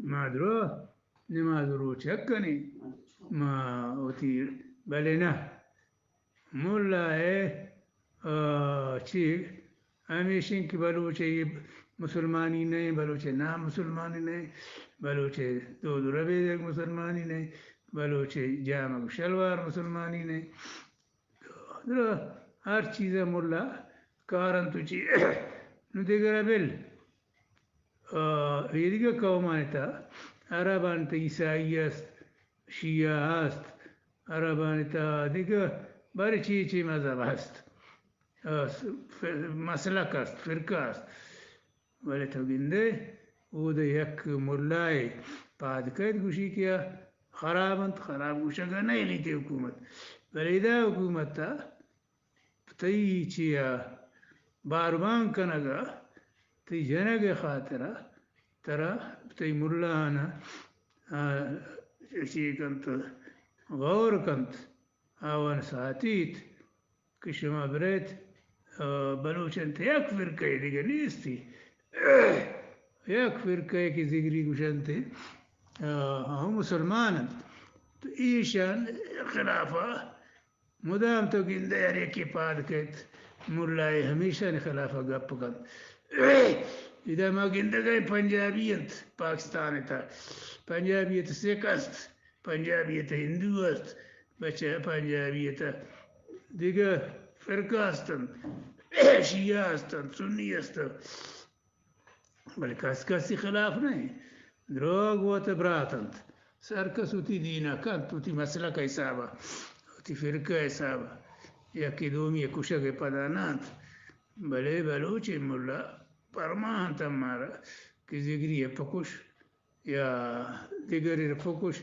ما درو نماز روچگ کنیں، ما وتی، بلے نہ، ملا ء، آ، چی ہمیش انت کہ بلوچ ء مسلمانی نہ، بلوچ ء نام مسلمانی نہ، بلوچ ء دود و ربیدگ مسلمانی نہ، بلوچ ء جامگ و شلوار مسلمانی نہ۔ درا ہر چیز ء ملا کار انت و چی۔ نو دگرا بل، آ، اے دگہ قومانی تہا، عربانی تہا عیسائی است، شیعہ است، عربانی تہا دگہ بارے چی چی مذہب است، آ، س-، ف-، مسلک است، فرقہ است۔ بلے تو گندے، اود ء یک ملائے پاد کئیت گوشی کہ آ خراب انت، خراب گوشگ ء نہ یلیت حکومت۔ بلے ادا حکومت ء تئی چیا باربان کنگ ء، تئی جنگ ء خاطر ء ترا تئی ملاہان ء، آ، چی کنت، غور کنت، آوان ساتیت۔ کہ شما برئیت، آ، بلوچ انت یک فرقہ دگہ نیستی۔ یک فرقہ کہ زگری گوشنت، آ، ہم مسلمان انت۔ تو ایشان خلافا مدام تو گندئے ہر یکے پاد کئیت، ملائے ہمیشانی خلافا گپ کنت۔ ادا ما گندگئیں پنجابی انت پاکستان تا، پنجابی ات سکھ است، پنجابی ات ہندو است، بچہ پنجابی ات دگہ فرقہ است انت، شیعہ است انت، سنی است انت، بلے کس کسی خلاف نہ انت۔ دروگ وت برات انت۔ سر کس وتی دین ء کنت، وتی مسلک ء حساب ء، وتی فرقہ ء حساب ء۔ یکے دومی ء کشگ ء پدا نہ انت۔ بلے بلوچ ء ملا پرماہنت مارا کہ زگری ء پکش۔ یا دگرے را پکش۔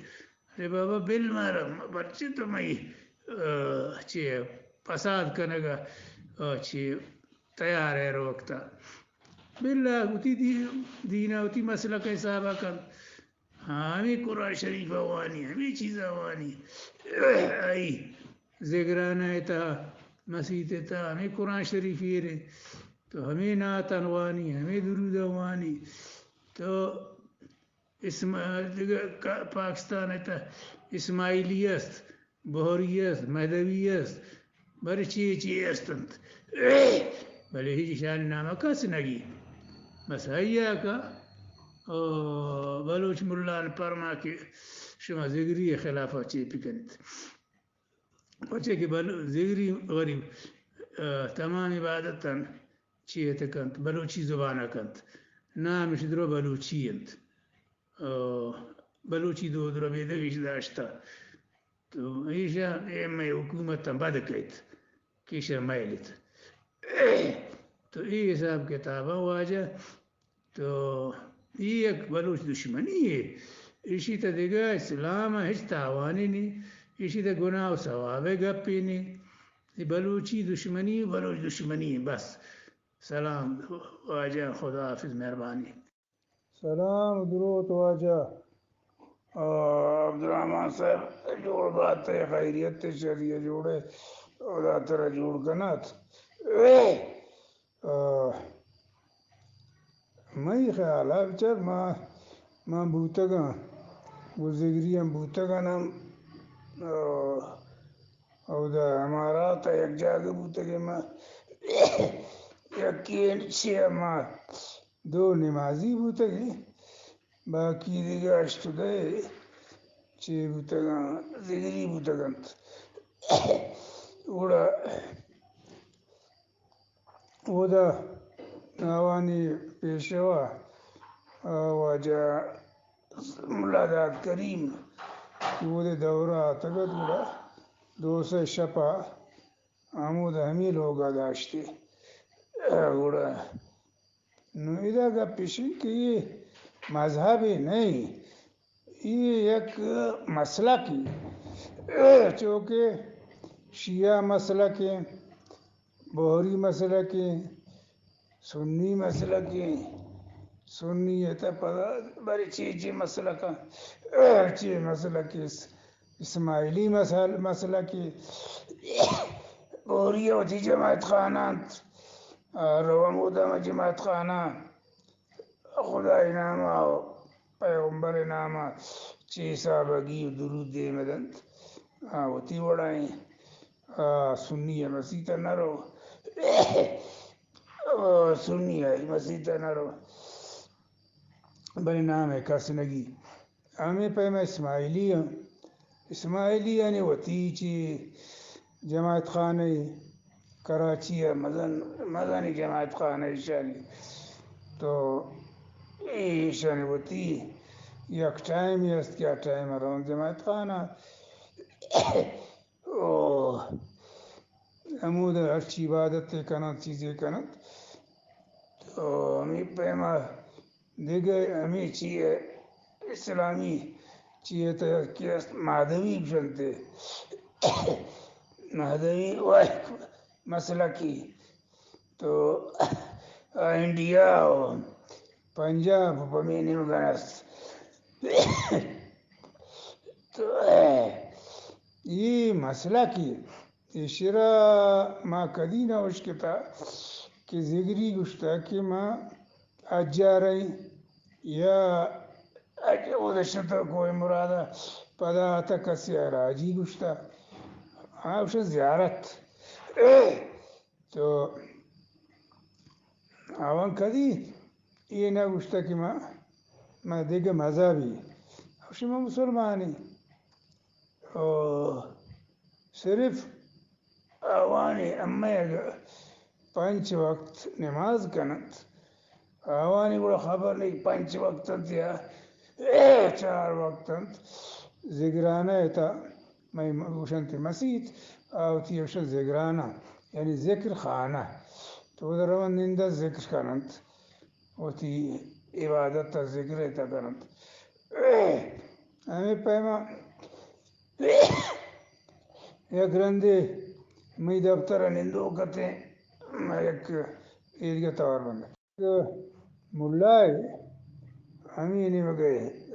ارے بابا، بل مارا، پرچے تو مئی، آ، چے پساد کنگا، آ، چے تیار ہے رو وقتا۔ بل آ، وتی دی-، دینا وتی مسلک حسابا کن۔ ہاں، ہمیں قرآن شریف وانی، ہمیں چیزا وانی۔ آئی زگرانہ تا، مسیت تا، ہمیں قرآن شریف ایرے۔ تو ہمیں نعتان وانی، ہمیں درودان وانی۔ تو اسم-، دگہ کا-، پاکستان ء تہ اسماعیلی است، بہری است، مہدوی است، بلے چی چی است انت۔ بلے ہچ ایشانی نام ء کس نگی۔ بس آئی ء کا، او، بلوچ ملان پرما کہ شما زگری ء خلاف ء چے بکنت۔ پرچے کہ بل-، زگری غریب، آ، تمام عبادتان چی ات کنت؟ بلوچی زبان ء کنت۔ نامش درو بلوچی انت۔ آ، بلوچی دود ربیدگ ایش داشتہ۔ تو ایشا اے مئے حکومت بد کئیت کہ ایشا مئیلیت۔ تو اے حساب کتاباں واجہ تو اے یک بلوچ دشمنی یے۔ ایشی تہ دگہ اسلام ء ہچ تاوانے نی۔ ایشی تہ گناہ و ثواب ء گپے نی۔ اے بلوچی دشمنی و بلوچ دشمنی بس۔ سلام واجہ، خدا حافظ، مہربانی۔ سلام و دروت واجہ۔ آ، عبدالرحمن صاحب، جوڑ بات ئے، خیریت ئے، شری ئے، جوڑ ئے، خدا ترا جوڑ کنات۔ آ، مئی خیال ء بچار ما، ما بوتگاں، گوں زگری ہم بوتگاں ہم، آ، اودا امارات ء یک جاگہ بوتگیں ما، یکے چیا ما دو نمازی بوتگیں، باقی دگہ ہشت و دہ چے بوتگاں، زگری بوتگنت۔ گڑا اودا آوانی پیشوا، آ، واجہ ملا داد کریم، اودے دورہ آتگ ات، گڑا دو سئے شپا ہمودا ہمے لوگا داشتے۔ گڑا نوں ادا گپ اش انت کہ اے مذہبے نہ انت، اے یک مسلکے، چوکہ شیعہ مسلکے، بہری مسلکے، سنی مسلکے، سنی ء تہ پدا برے چے چے مسلک، چے مسلکے، اسماعیلی مسل-، مسلکے، بہری ء وتی جماعت خانہ انت۔ آ، رو ہمودا ہمے جماعت خانہ، خدائی نام ء پیغمبر ءِ نام ءَ چے حساب ءَ گی و درود دیم ءَ دنت، آ وتی وڑا ایں۔ آ سنی ءِ مسیت ءَ نہ رو، آ سنی ءِ مسیت ءَ نہ رو، بلے نام ءَ کس نہ گی۔ ہمے پیم ءَ اسماعیلی ایں۔ اسماعیلی یعنی وتی چی جماعت خانہ کراچی ءَ مزن، مزنیں جماعت خانہ ایشانی۔ تو ایشانی وتی یک ٹائم است کہ آ ٹائم ءَ رون جماعت خانہ۔ او ہمود ءَ ہرچی عبادت ءَ کننت، چیزے کننت۔ تو ہمے پیم ءَ دگہ ہمے چی ءَ اسلامی چی ءِ تہ کہ است مہدوی گوشنت۔ مہدوی و مسلکی تو انڈیا و پنجاب پمی نیمگ ءَ است۔ تو اے مسلکی ایشرا ما کدی نہ اشکتا کہ زگری گوشتا کہ ما حجارئیں یا اگہ اود شتہ کوہ مراد ءَ پدا آتہ کسے ءَ راجی گوشتہ، آ گوشن زیارت۔ تو آوان کدی اے نہ گوشتہ کہ ما، ما دگہ مذہبی، گوشی ما مسلمانی۔ او صرف آوانی امئے اگہ پنچ وقت نماز کننت، آوانی گڑا خبر نہیں پنچ وقت انت یا چار وقت انت۔ زگرانہ ءِ تہ مئے گوشنت مسیت، آ وتی گوشنت زگرانہ، یعنی ذکر خانہ۔ تو اود ءَ رونت نند ءَ ذکر کننت، وتی عبادت ءَ ذکر ءِ تہ کننت۔ ہمے پیم ءَ یک رندے مئی دفتر ءَ نندوک اتیں، یک ایدگہ توار بندہ۔ ملائے ہمے نیمگ ءَ،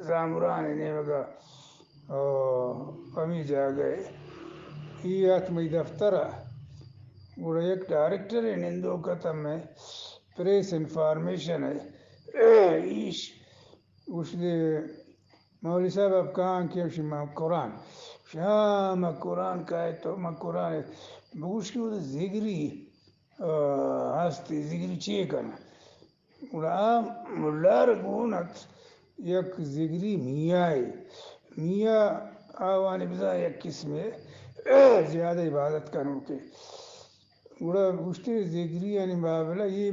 زامران ءِ نیمگ ءَ، او ہمے جاگہ ءَ اے ات مئی دفتر ءَ۔ گڑا یک ڈائریکٹرے نندوک ات ہمے پریس انفارمیشن ءِ۔ ایش گوشت دے مولوی صاحب اب کہاں کہ؟ گوشی ما قرآن۔ گوشی ہاں ما قرآن کائے تو ما قرآن بگوش کہ وہ زگری، آ، ہستی زگری چے کن؟ گڑا آ ملا ءَ گون ات یک زگری میائے۔ میا آوانی بزاں یک قسمے زیادہ عبادت کنوکے۔ گڑا گوشتی زگری یعنی بابلا یہ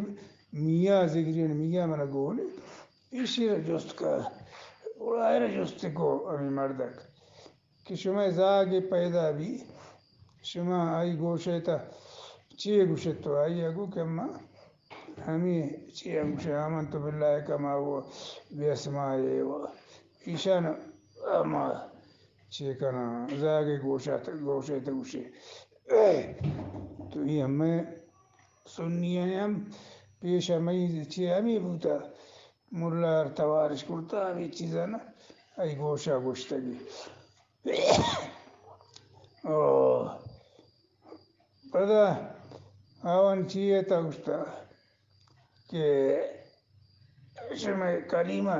میا زگری یعنی میا من گون۔ ایشی را جست کا، گڑا آئی را جست کو ہمے مردک کہ شمئے زاگے پیدا بی، شما آئی گوشئے تہ چے گوشت؟ تو آئی ءَ گو کہ ما ہمے چے ہم گوشے آمنت باللہ کما و باسمائے و ایشان ما چے کناں زاگے گوشت، گوشئے تہ گوشے۔ تو اے ہمے سنی ہم پیش ہمے چے ہمے بوتا۔ ملا ءَ توارش کرتا، ہمے چیزاں آئی گوشا گوشتگی۔ او پدا آوان چی ءَ تا گوشتا کہ شمئے کلیمہ،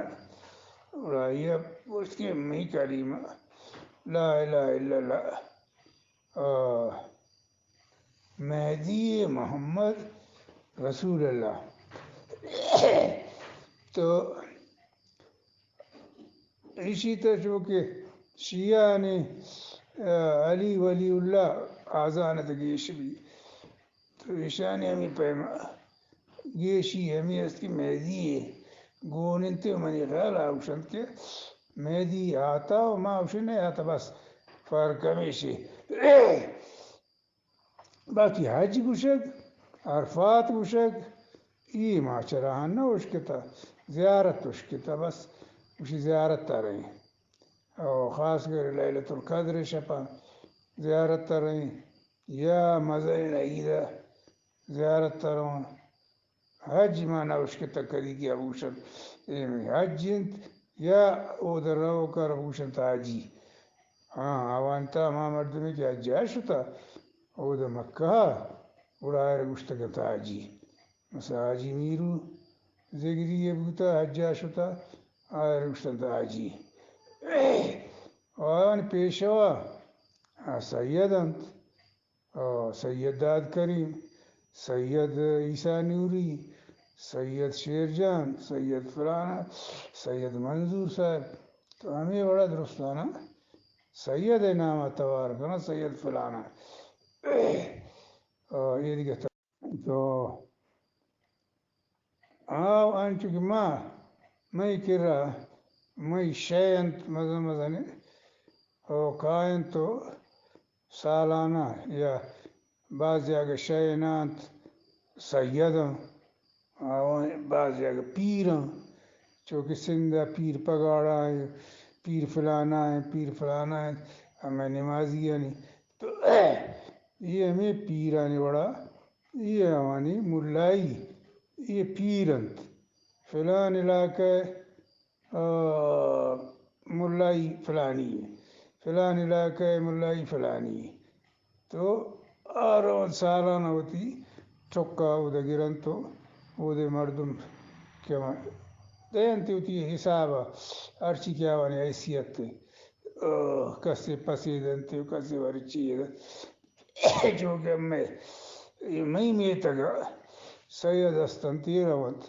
گڑا آئی ءَ گوشت کہ مئی کلیمہ لا الہ الا اللہ۔ آ، مہدی محمد رسول اللہ۔ تو ایشی تہ چو کہ شیعہ نے، آ، علی ولی اللہ آزان ات گیش بی۔ تو ایشانی ہمے پیما گیشی ہمے است کہ مہدی گون انت و منی خیال آ گوشنت کہ مہدی آتا و ما گوشن نہ آتا، بس فرق ہمیشی۔ باقی حج گوشگ، عرفات گوشگ، اے ما چراہاں نہ اشکتہ، زیارت اشکتہ، بس گوشی زیارت ءَ رئیں۔ او خاص کر لیلۃ القدر شپاں زیارت ءَ رئیں یا مزنیں عید ءَ زیارت ءَ رواں۔ حج ما نہ اشکتہ کدی کہ ابوشن اے حج انت یا اود روک ءَ ابوشن تاجی۔ ہاں، آوان تہ ہما مردمے کہ حج ءَ شتہ، اود مکہ ءَ، گڑا آئرا گوشتگ ات حاجی۔ مثلا حاجی میرو زگری ءَ بوتہ، حج ءَ شتہ، آئرا گوشتنت حاجی۔ آیانی پیشوا سید انت، سید داد کریم، سید عیسی نوری، سید شیر جان، سید فلانا، سید منظور صاحب۔ تو ہمے وڑا درستانا سید ءِ ناما توار کناں، سید فلانا۔ اے دگہ تو آ انچو کہ ما، مئی کرا مئی شے انت مزن مزنیں، او کاینت و سالانہ یا بعضی اگہ شے نہ انت، سید انت، آوان بعضی اگہ پیر انت، چو کہ سندھ ءَ پیر پگاڑا انت، پیر فلانا انت، پیر فلانا انت، ہمے نمازیانی تو اے ہمے پیرانی وڑا، اے آوانی ملائی، اے پیر انت۔ فلان علاقہ ءِ، آ، ملائی فلانی، فلان علاقہ ءِ ملائی فلانی۔ تو آ رون سالانہ وتی ٹکا اود ءَ گرنت و اود ءِ مردم کہ دینت وتی حساب ءَ، ہرچی کہ آوانی حیثیت انت۔ آ، کسے پسے دنت و کسے ورچی دنت۔ چو کہ مئے، مئی میتگ ءَ سید ہست انت، اے رونت،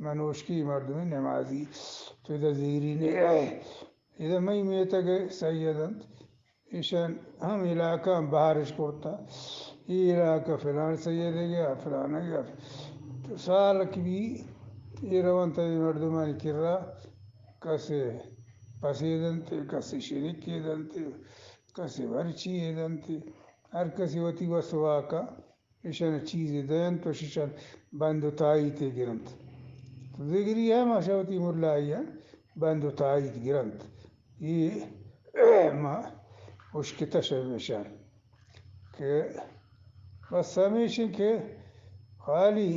منوشکی مردمے نمازی، تو ادا زیری نے، ادا مئی میتگ ءَ سید انت، ایشان ہم علاقہ ہم بہرش کرتا، اے علاقہ فلان سید ءِ گیا، فلان ءِ گیا۔ تو سال کہ بی، اے رونت اے مردمانی کرا، کسے پسے دنت، کسے شنکے دنت، کسے ورچی دنت، ہر کسے وتی وس واکا ایشان چیزے دینت و ایشان بند و تائیتے گرنت۔ تو دگری ہم اشا وتی ملائی بند و تائیت گرنت۔ اے ما اشکتہ شہ ایشان کہ بس ہمیش انت کہ خالی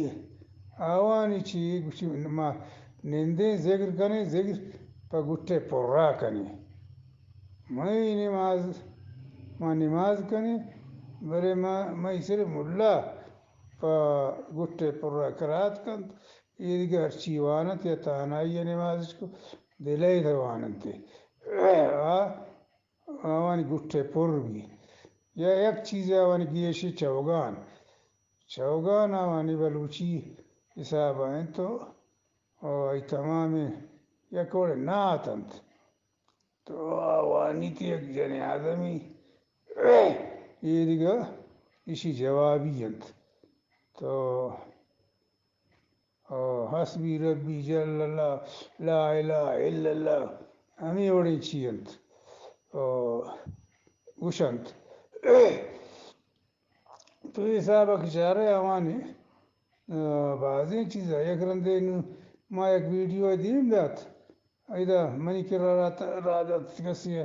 آوانی چی گوشی ما نندیں ذکر کنیں، ذکر پہ گٹے پرا کنیں۔ مئی نماز، ما نماز کنیں، بلے ما، مئی سر ملا پہ گٹے پرا قرات کنت، اے دگہ ہرچی وانت یا تہنائی ءَ نمازش کو، دلے دہ واننت۔ آ، آوانی گٹے پر بی۔ یا یک چیزے آوانی گیشی چوگان۔ چوگان آوانی بلوچی حساب ءَ انت و آئی تمامیں یک وڑے نعت انت۔ تو آ وانیت یک جنیں آدمی، اے دگہ ایشی جوابی انت۔ تو، او، حسبی ربی جل اللہ، لا الہ الا اللہ، ہمے وڑیں چی انت، او، گوشنت۔ تو حساب ءَ کہ چارئے آوانی، آ، بازیں چیز ءَ یک رندے نوں ما یک ویڈیو ءَ دیم دات۔ ایدا منی کرا را ت-، را دات کسی ءَ۔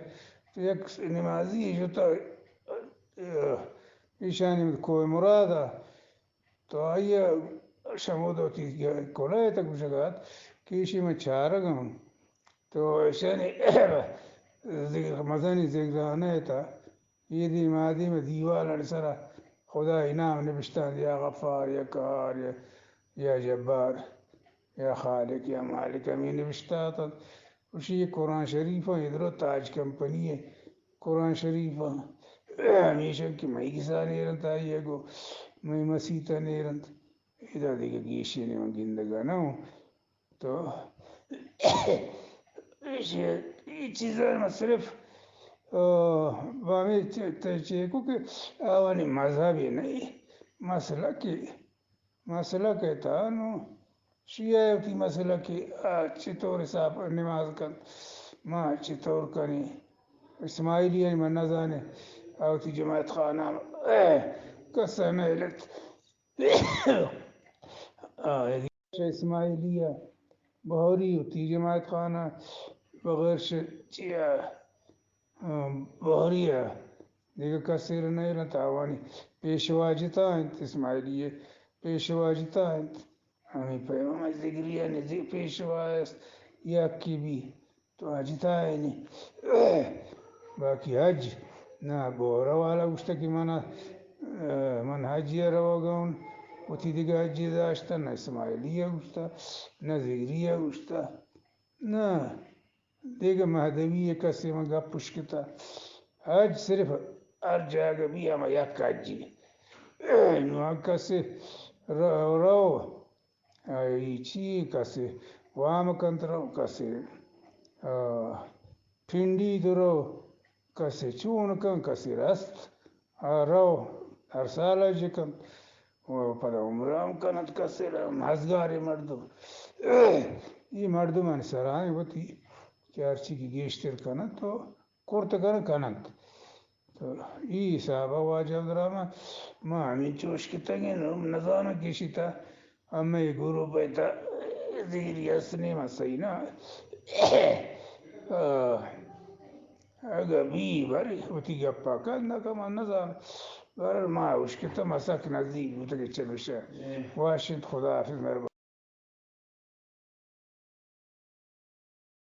تو یک نمازی شتا، آ، ایشانی کوہ مراد ءَ۔ تو آئی ءَ شمود وتی کلہ ءَ تک گوشگ ءَ ات کہ ایشی من چارگ ءَ آں۔ تو ایشانی زگر، مزنیں زگرانہ ءِ تہا اے دیم آ دیم ءَ دیوالانی سرا خدائی نام نبشتہ انت، یا غفار، یا قہار، یا، یا جبار، یا خالق، یا مالک، ہمے نبشتہ اتنت۔ گوشی اے قرآن شریف ءَ، اے درو تاج کمپنی ءِ قرآن شریف ءَ، ہمیش انت کہ مئی گسا نیر انت، آئی ءَ گوں مئی مسیت ءَ نیر انت۔ ادا دگہ گیشی نی من گندگ ءَ نہ اوں۔ تو ایشی، اے چیزاں ما صرف، آ، بامی چ-، ت-، چیکو کہ آوانی مذہبی نہیں، مسلکی، مسلک ءِ تہا نوں شیعہ وتی مسلک ءَ آ چطور حساب نماز کنت، ما چطور کنیں؟ اسماعیلی ءَ من نزانیں، آ وتی جماعت خانہ ءَ کس ءَ نہ ہلت۔ آ، شہ اسماعیلی ءَ بہوری وتی جماعت خانہ بغیر شہ چیا، آ، بہوری ءَ دگہ کسے را نہ ہلنت۔ آوانی پیشوا جتا انت، اسماعیلی ءِ پیشوا جتا انت۔ ہمے پیما مئے زگری ءِ نزیک پیشوا است، یکے بی۔ تو حج تھا یعنی باقی حج نہ، بورہ والا گوشتہ کہ من، من حج ءَ روگ ءَ اوں، وتی دگہ حجے داشتہ، نہ اسماعیلی ءَ گوشتہ، نہ زگری ءَ گوشتہ۔ نہ، دگہ مہدوی ءِ کسے من گپ اشکتہ، حج صرف ہر جاگہ بی ہما یک حجی۔ نوں آ کسے رو، رو، آ، ای چی کسے وام کنت رو، کسے، آ، پنڈی درو، کسے چون کن، کسے رست، آ، رو، ہر سال حج کنت۔ و پدا عمرہ ہم کنت، کسے را مزگاریں مردم۔ ای مردمانی سرا ایں وتی کہ ہرچی کہ گیشتر کنت و کرت کن کننت۔ تو ای حساب ءَ واجہ عبدالرحمن، ما ہمینچو اشکتگیں، نزاناں کہ ایشی تہا ہمے گروپ ءِ تہا زیری ہست نی، من سہی نہ۔ آ، اگہ بی بری وتی گپا کن، نہ کن من نزاناں۔ بہرحال ما اشکتہ، ما سک نزیک بوتگیں چمیشا۔ گواشنت خدا حافظ، مہربانی۔